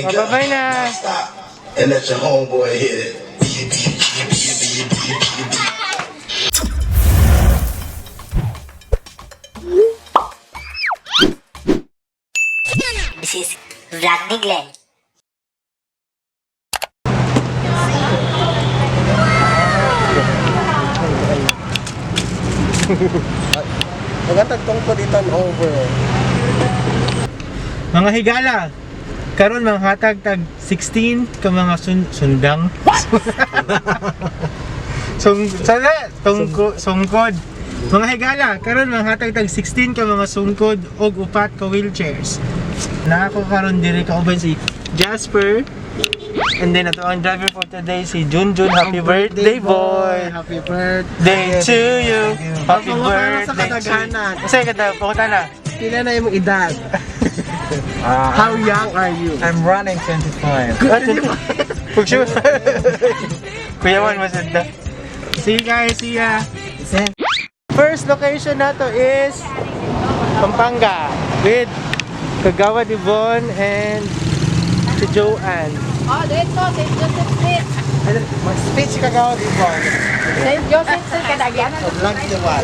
Bye-bye na. Stop and let your homeboy hit it. This is Vlog ni Glenn. Magatag tungkol dito over. Mga higala, karon manghatag tag 16 ka mga sundang. Sung sana tungko sungkod. Mga higala, karon manghatag tag 16 ka mga sungkod og upat ka wheelchairs. Na ako karon diri kauban si Jasper. And then ato ang driver for today si Junjun. Happy birthday, boy. Happy birthday Day to you. Happy Ang mga sa birthday to you. kadaghanan. Kasi kada pumunta na. Pila na yung edad? How young are you? I'm running 25. Pag sure. Kuya Juan, masanda. See you guys, see ya. First location nato is Pampanga with Kagawa Divon and si Joanne. Oh, dito, St. Joseph Street. Mag-speech ka gawa dito. St. Joseph Street, kadagyanan. Vlog si Wad.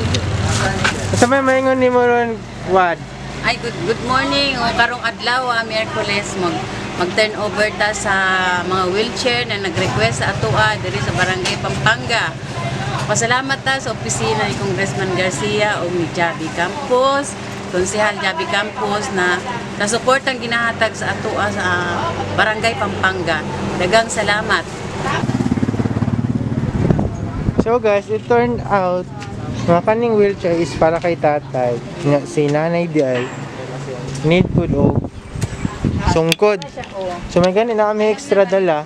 Sa may maingon ni mo ron, Wad. Ay, good good morning. O karong adlaw, Miyerkules, mag turn over ta sa mga wheelchair na nag-request sa atoa diri sa Barangay Pampanga. Pasalamat ta sa opisina ni Congressman Garcia o ni Javi Campos, Konsehal Javi Campos na sa support ang ginahatag sa atoa sa Barangay Pampanga. Dagang salamat. So guys, it turned out nga kaning wheelchair is para kay tatay. Nga si nanay di ay need pud og sungkod. So may gani na kami extra dala.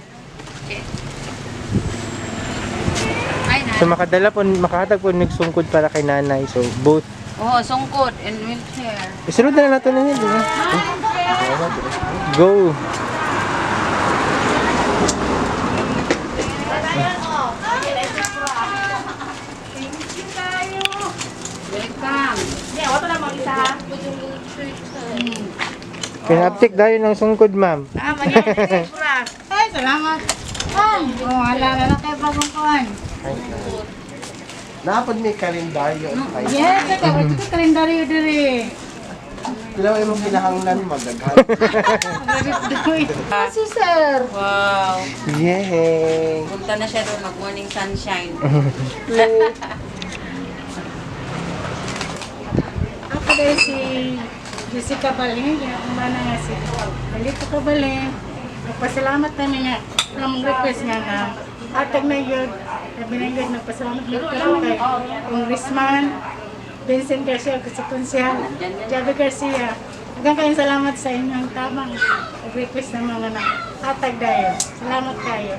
Ay, na. So makadala po, makahatag po nagsungkod para kay nanay. So both. Oh, sungkod and wheelchair. Isunod na lang natin na yun, di ba? Go! Welcome. Pinaptik tayo ng sungkod, ma'am. Ah, Ay, salamat. Ay, oh, wala na lang kayo bagong kuhan. Napod may kalendaryo. Ay, Yes, ito, ito kalendaryo diri. pila mo imong kinahanglan magdaghan. Si sir. Wow. Yay! Punta na siya doon mag morning sunshine. Ako dahil si Jessica Baling, yung umana nga si Alito Kabaling. Nagpasalamat namin nga ang request nga nga atag na yun, sabi na yun, nagpasalamat na yun kay Congressman Vincent Garcia, sa Konsehal Javi Garcia. Hanggang kayong salamat sa inyong tamang request ng mga na atag dahil. Salamat kayo.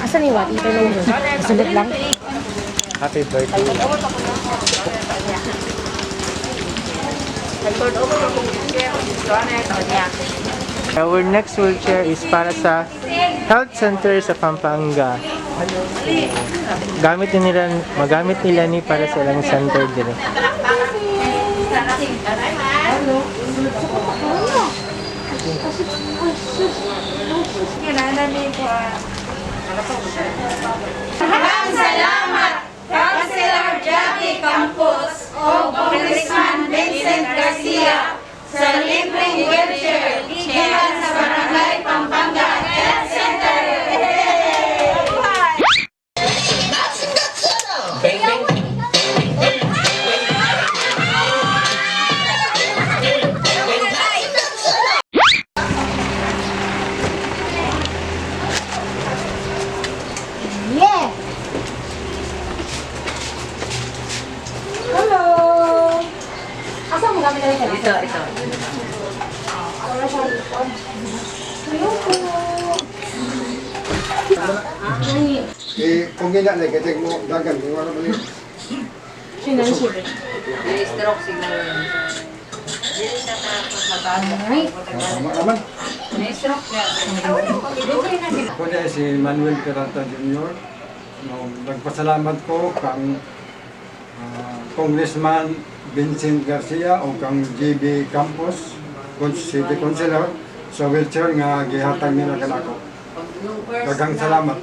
Asan yung what? Ito lang yun. Sunod lang. Happy birthday. Our next wheelchair is para sa health center sa Pampanga. Gamit din nila, magamit nila ni para sa ilang center din. Salamat, Councilor Javi Campos o Congressman Vincent Garcia sa libreng wheelchair gikan sa Barangay Pampanga Health Center. Yeah! Hello! Asa mo gamit na rin Ito, ito. Eh, kung gina na, kasi mo dagan, kung wala ba Stroke siguro. Alright. Tama naman. Na-stroke na. Ako na si Manuel Peralta Jr. No, nagpasalamat ko kang Congressman Vincent Garcia o kang GB Campos, City Councilor, sa wheelchair nga gihatag nila kanako. Daghang salamat.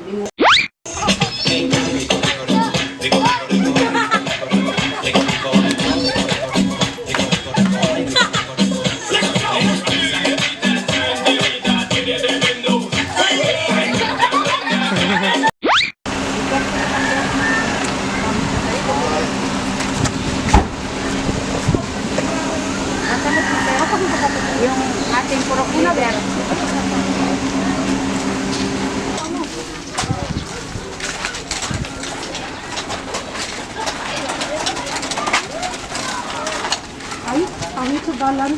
Yung ating purok leader. Ay, pangit sa balan.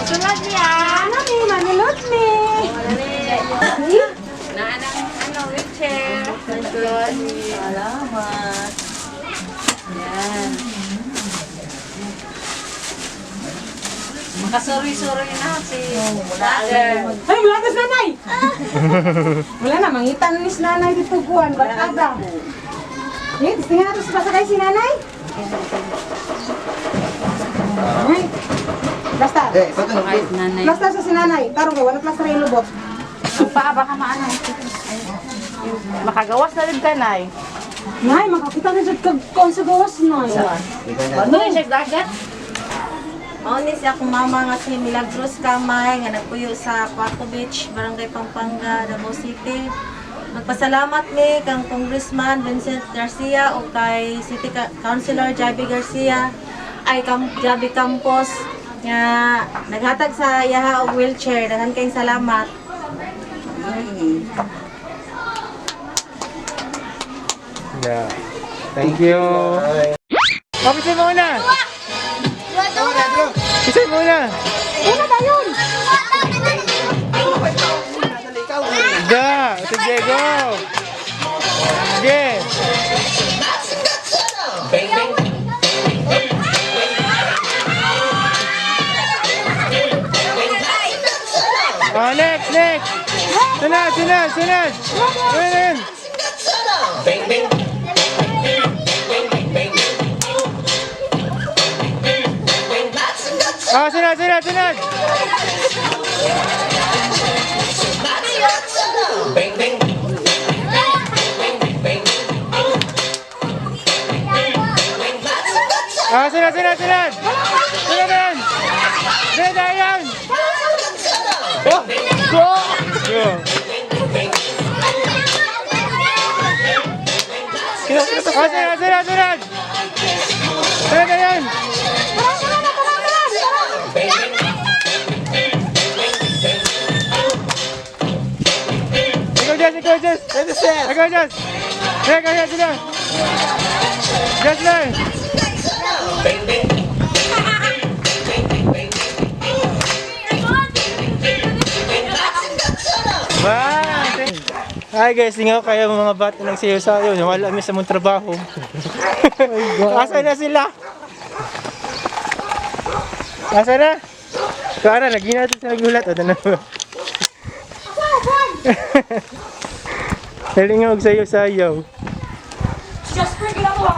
Sulod niya. Ano ni, manulod ni. Naanang ano, wheelchair. Salamat. Yan. Makasuroy-suroy na si Mother. Ay, wala na si nanay! Wala na, mangitan ni si nanay dito kuwan, barkada. Eh, tingnan natin sa pasakay si nanay. Ay, basta. Kahit nanay. Plaster sa si nanay. Tarong kay wala plaster yung lubot. Paa baka maanay. Makagawas na rin ka, Nay. Nay, makakita na jud kag kuan sa gawas nay. Ano yung siya dagat? Mao ni si akong mama nga si Milagros Kamay nga nagpuyo sa Paco Beach, Barangay Pampanga, Davao City. Magpasalamat mi kang Congressman Vincent Garcia o kay City Councilor Javi Garcia ay Kam Javi Campos nga naghatag sa iyaha og wheelchair. Daghan kayong salamat. Yeah. Thank you. Papisay muna! Pisay muna! Una dayon. Ga! Sige, go! Sige! Oh, next, next! Sunod, sunod, sunod! Sunod, sunod! Oh, sunod, sunod, sunod! Ah, sunod, sunod, sunod! Sunod, sunod! Sunod, ayan! Oh! Go! Go! Ah, sunod, sunod, sunod! Sunod, ayan! Ikaw, Jess! Ikaw, Jess! Ikaw, Jess! Ikaw, Jess! Ikaw! Jess, lang! Bye! Hi guys, lingaw kayo mga bata ng sayo sayo. Wala kami sa mong trabaho. Asa na sila? Asa na? Kara, lagi natin sa nagulat. O, na. Nalingaw og sayo sayo. Jasper, ginawa.